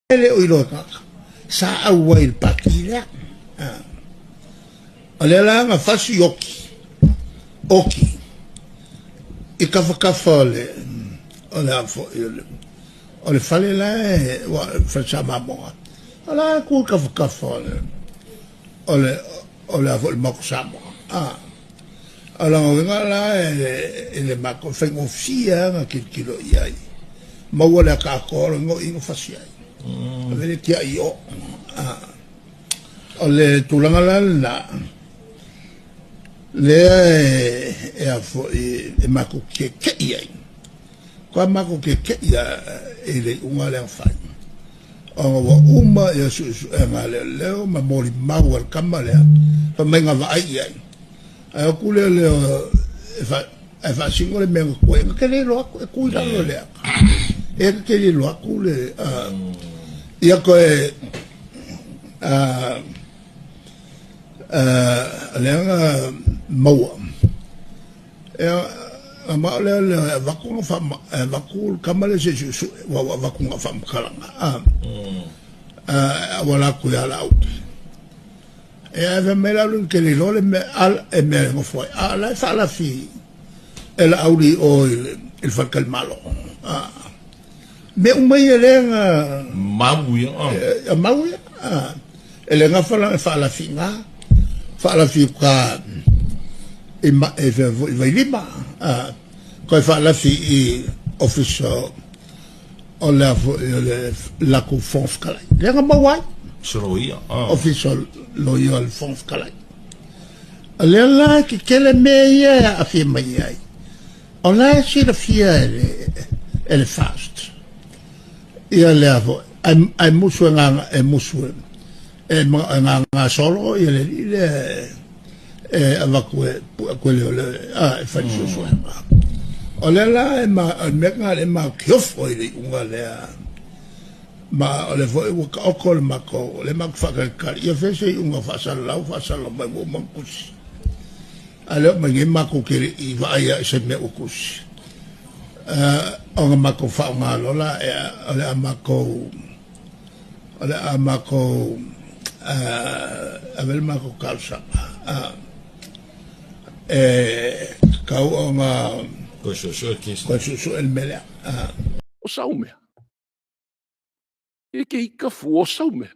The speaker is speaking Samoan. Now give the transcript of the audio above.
E le o iloa e tagata sa auai i le pati lea. O lea la na fasi oki, oki i kafakafa o le o le a foi o le o le fale la e ua fale sa mamoga. O la e ku i kafakafa o le o le o le a foi le Maota Samoa. O lona uiga la e le matou faigofie lava ona tilotilo i ai. Maua le ata atoa o le igoa na fasi ai. Ave le tiai i o. O le tulaga la lena, lea e a foi e matou keke'i ai. Toa matou keke'i i le iuga lea na fai. Ona ua uma ia suesuega a leoleo ma molimau a le tama lea, fai mai na vaai i ai. Ae o atu lea leo e faasino le mea na tuai, na te le iloa atu, e tu i lalo le ata. E na te le iloa atu le, ia toe, lea na maua. Ia, ma o lea leo e avatu na wha, e avatu le tama lea se i suesue, ua ua avatu na faamatalaga, auala atu ia Laauli. E ave mai la lun tele loa le mea al e mea e nofo ai. A la e faalafi e Laauli i o i le, i le faletalimalo. A mea uma ia lea na Mau ia. E, mau ia. A, e le gafa la e faalafi i ina, faalafi i uka i ma, e fea foi i Vailima. A, toe faalafi i ofisa o le a foi o le latou Fofoga Fetalai. Lea na maua ai. Se loia. Ofisa o loia o le Fofoga Fetalai. O lea la e tetele mea ia e aafia mai ai. O la e silafia e le, e le FAST. Ia lea foi, ai, ai musu e nganga, e musu e, e, e nganga solo ia le alii lea e, e avatu e pue atu e leoleo a e fai suesuega. O lea la e ma, o le mea lena e maokiofo ai le iuga lea. Ma o lea foi ua taoto le matou, o lea matou te faatalitali, ia fai se iuga faasalalau, faasalalau mai ua uma ona tusi. A lea oo mai nei matou te le i vaai lava i se mea ua tusi. Ona matou faaaoga loa la, o le a matou O le a matou ave le matou talosaga e tatau ona toe suesue le kesi. Toe suesue le mea lea. O sau mea. E ke ika fua o sau mea.